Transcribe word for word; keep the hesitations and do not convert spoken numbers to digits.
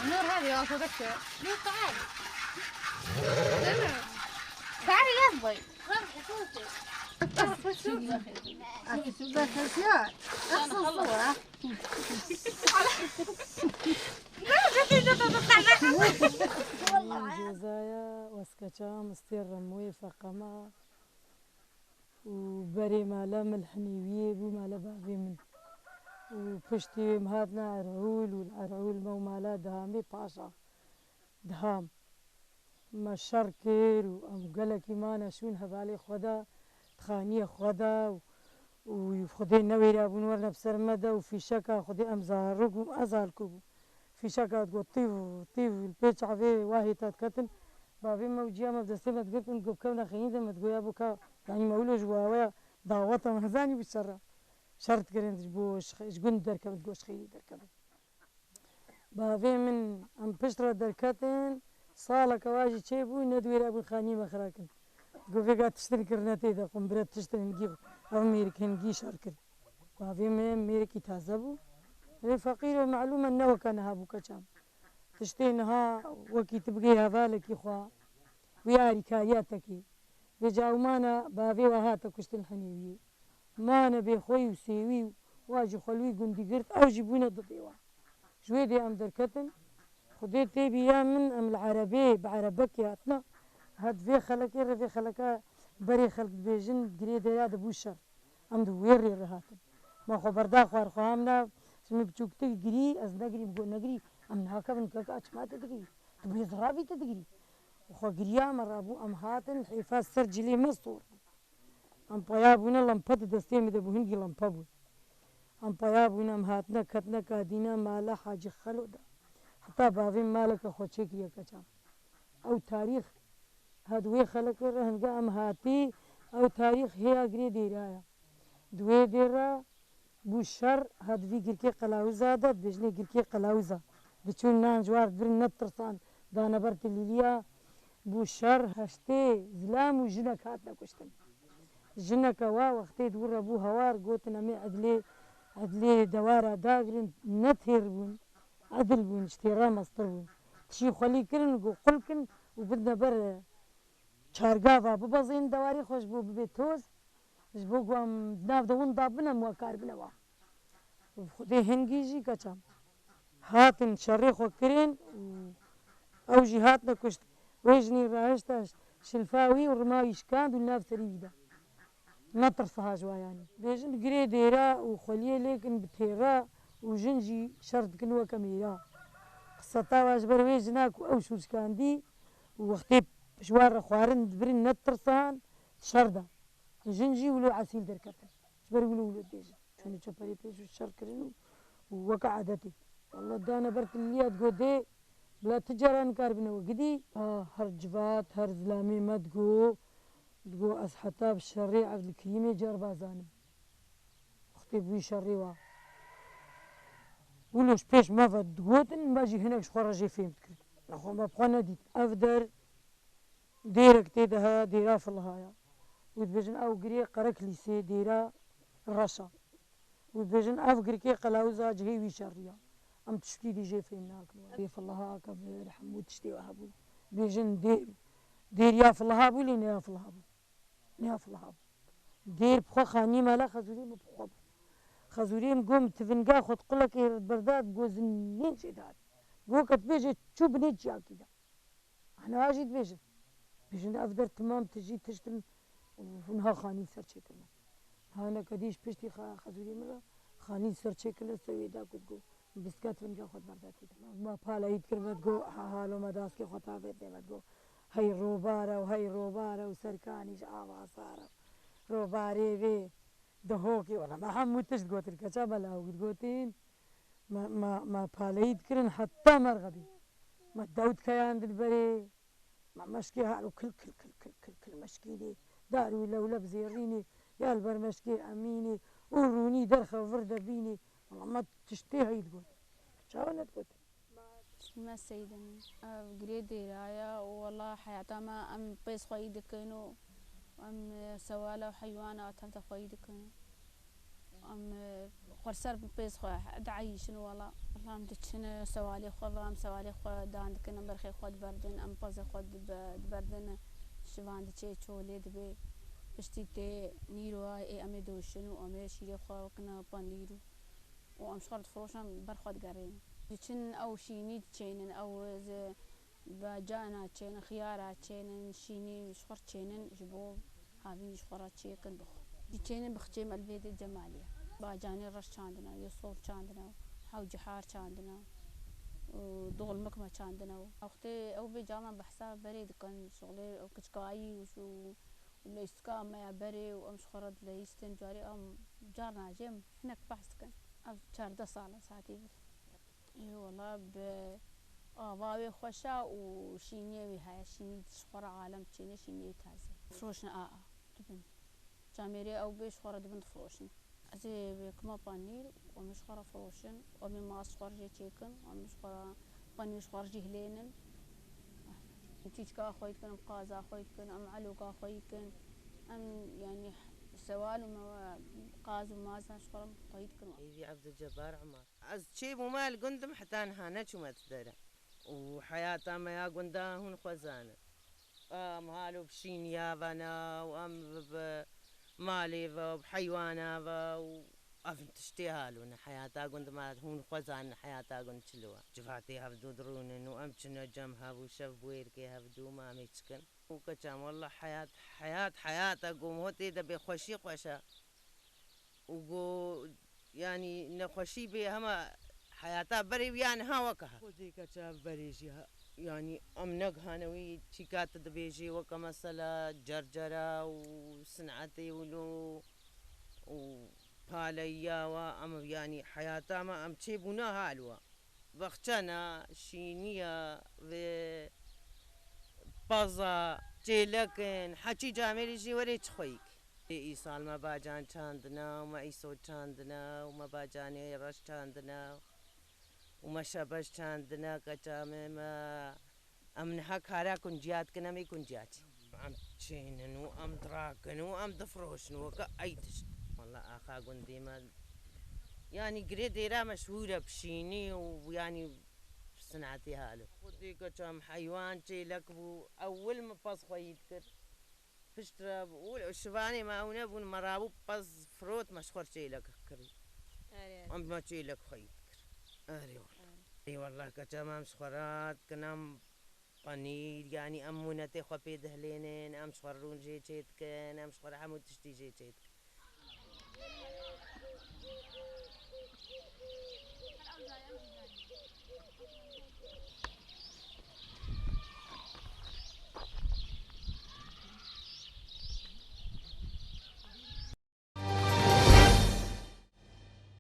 نور، هذه واقفة بكتب. نور، تعالي. تعالي يا صبي. اغسل صورة. Cezaya, Weskeça, Mistê Remûyê, Feqema. û berê mala min li Hinêwiyê bû, mala bavê min. Û piştî wê em hatina Erûl û li Erûl me û mala Dihamê paşa Diham me şer kir û em gelekî mane şûn hevalê xwe de, di xaniyê xwe de û, û Xwedê newêrabûn werine bi ser me de û fîşeka Xwedê em zarok bûn, ez zarok bûm. Fîşeka digot tîv, tîv li pê çavê wahê te diketin. Bavê me û ciya me bi destê me digirtin, digot bikevne xênî de, me digot ya bo ka, yanî me wilo ji waweya daweta me zanî bû şer e. Şer dikirin ji bo ji, ji gund derkevin, digot ji xênî derkevin. Bavê min em pişt re derketin, saleke wa jî çêbû, ne di wêra bûn xanî me xira kin. Digot vêga tiştin kirine tê de, qumbire tiştin hingî, ev mêrik hingî şer kir. Bavê me mêrikî taze bû. Vê feqîr û melûm e, ne weke niha bû keça me. Tiştê niha wekî tu bigê hevalekî xwe, wî arîkariya te kê. Vêca ew mane bavê we hate kuştin Hinêwiyê. Mane bêxweyî û sêwî û wa jî xwe li wî gundî girt, ew jî bûne didê we. Ji wê dê em derketin. Xwedê tê bîra min, em li erebê, bi erebekê hatine. Hat vê xelekê re, vê xeleka berê xelk dibêjin, girê dêra de bû şer. Em di wê rê re hatin. Me xwe berda xwar xwe, em na, ji min biçûktir girî, ez negirîm, got negirî, em nakevin keka çima tu digirî? Tu bêzirabî tu digirî. Xwe giriya me rabû, em hatin, hêfa ser cilê me sor. Em peya bûne lempe di destê min de bû, hingî lempe bû. Em peya bûne, em hatine, ketine kadîna mala Hacî Xelo de. Heta bavê min maleke xwe çêkiriye keça. Ew tarîx, ha di wê xelekê re hinga em hatî, ew tarîx hêya girê dêra ye. Di wê dê re bû şer, ha di vî girkê Qelawiza de, dibêjinê girkê Qelawiza. Diçûn nan ji war dibirin, netirsan, dane ber tilîliya. Bû şer, heştê zilam û jinek hatine kuştin. Jineke wa wextê di wir re bû hawar, gotin em ê edlê, edlê dewara dagirin, ne têr bûn, edil bûn, ji têra mestir bûn. Tişî xwelî kirin, got qul kin û bidine ber çargava, bibezên dewarê xwe ji bo bibe toz. Ji bo ku em di nav de winda bin, em we kar bine wa. Xwedê hingî jî keça me hatin şerê xwe kirin û ew jî hatine kuştin. Wê jinî rahişte şilfa wî û rima wî şikand û li nav serî wî de. Netirsiha ji wa yanî. Bêjin girê dêra û xweliyê lêkin bi têra û jin jî şer dikin weke mêra. Qiseta wa ji ber wê jina ku ew şûr şikandî û wextê ji wan re xwarin dibirin netirsan şer da. Jin jî wilo esîl derketin. Ji ber wilo wilo dibêjin. Çûne çeperê pêş û şer kirin û, û weke edetê. Wallah dane ber tilliya digot dê, bila tu cara nikaribine we gidî. Ah, her civat, her zilamê me digot, digot ez heta bi şerê Evdilkerîmê cerba zanim. Wextê bûyî şerê wa. Wilo ji pêş me ve digotin, me jî hinek ji xwe re jê fêm dikirin. Nexwe me bi xwe nedît. Ev der Dêrek tê de heye, dêra Filiha ya. Wî dibêjin ew girê Qereklîsê, dêra reş a. Wî dibêjin ev girkê Qelawiza cihê wî şerî ya. Em tiştî dî jê fêm nakin. Dê Filiha, kevir, hemû tiştê we hebû. Bêjin dê-, dêriya Filiha bû, lê neya Filiha bû. Neya Filiha bû. Dêr bi xwe xanî mala Xezûrê min bi xwe bû. Xezûrê min got min tivinga xwe di qulekê berda, got zinên jê dare. Got ke dibêje çû binê çiyakî de. Ana jî dibêjin. Bêjin ev der timam tijî tişt in û niha xanî ser çêkirine. Niha hineke dî ji piştî xe-, xezûrê min re xanî ser çêkirine, ser wê da ku digo, bisket vinga xwe di berda tê de. Ma paleyî dikir me digo, ha, halo me daskê xwe tavê dê me digo, hey robare û hey robare û serkanî ji ava sare. Robarê vê dihokê wala me hemû tişt gotin, keça me lawik digotin. Me, me, me paleyî dikirin heta merxebî. Me dew dikeyandin berê. Me meşkê halo kil, kil, kil, kil, kil, kil meşkî dê. dar wî lewleb zêrînî, ya li ber meşkê emînî û rûnî derxe vir de bînî. Wela me tiştê heyî digot. Çawa nedigot? Me seyden. Ev girê dêra ye û wela heyata me em pêz xweyî dikin û em, e, sewala û heywana tevde xweyî dikin. Em, e, xwerser pêz xwe dieyîşin wela. Wela em diçin sewalê xwe ve, em sewalê xwe dan dikin, em berxê xwe diberdin, em pezê xwe dibe-, diberdin, şivan diçê çolê dibê. Piştî tê nîro ê em ê doşin û em ê şîrê xwe wekine panîr û û em ji xwe re difiroşin, ber xwe digerînin. Diçin ew şînî diçênin, ew zi-, bacana çênin, xiyara çênin, şînî ji xwe re çênin, ji bo havî ji xwe re çêkin bixwin. Diçênin bixçê me li vê dê cemaliye. Bacanê reş çandine, yê sor çandine, hewcihar çandine, û dolmik me çandine. Wextê ew vê cama behsa berê dikin, şixulê ew kiçkayî û şu û leyîstika me ya berê û em ji xwe re dileyîstin. Carê em carna jê em hinek behs dikin. Ev çardeh sal e saetî vir. Ê wela bi ava wê xweş e û şîniyê wî heye. Şînî ji xwe re alem çêne, şîniyê wî taze. Firoşin a a dibin. Camêrê ew bê ji xwe re dibin difiroşin. Ez ê vêkima panîr, em ji xwe re firoşin, em ê mas ji xwe re jê çêkin, em ji xwe re panîr ji xwe re jî hilênin. Em çîçka xwe dikin, em qaza xwe dikin, em eloka xwe dikin. Em, yanî, sewal û mewa-, qaz û maza ji xwe re xwe dikin. Hêvî Ebdulcebar Umar. Ez çêbûme li gund im, heta niha neçûme ti dere. Û heyata me ya gunda hûn xwe zanin. Em halo bi şîniya ve ne û em bi, bi malê ve û bi heywana ve û ev tiştê halo ne. Heyata gund me hûn xwe zanin heyata gund çilo ye. Civatê hevdû dirûnin û em çine cem hev û şev bi wêrikê hevdû me em ê çikin. Û keça me wela heyat, heyat, heyat e, ku ho tê de bê xweşî xweş e. Û got, yanî nexweşî bê hema heyata berê wî ya niha weke ha. Xwedê keça berê jî ha, yanî em negihane wî çîka tu dibêjî weke mesela cercera û sinetê wilo û paleyiya wa em yanî heyata me em çêbûne hal wa. Bexçena, şîniya, vê paza, çêlekin, heçî camêrî jî werê çi xweyîk. Îsal me bacan çandina û me îso çandina û me bacanê reş çandina û me şebeş çandina, keça me, me em niha kara kunciya dikin, em ê kunciya çin. Em çênin û em dirakin û em difiroşin weke ey tişt. Wela axa gundê me, yanî girê dêra meşhûr e bi şînî û yanî sinetê halo. Xwedê keça em heywan çêlek bû, ewil me pez xweyî dikir. Pişt re û şivanê me ew nebûn, me rabû pez firot me ji xwe re çêlek kirî. Erê, erê. Em me çêlek xweyî dikir. Erê wela. Erê. Ê wela keça me em ji xwe re dikin em panîr, yanî em mûnetê xwe pê dihilênin, em ji xwe re rûn jê çê dikin, em ji xwe re hemû tiştî jê çê dikin.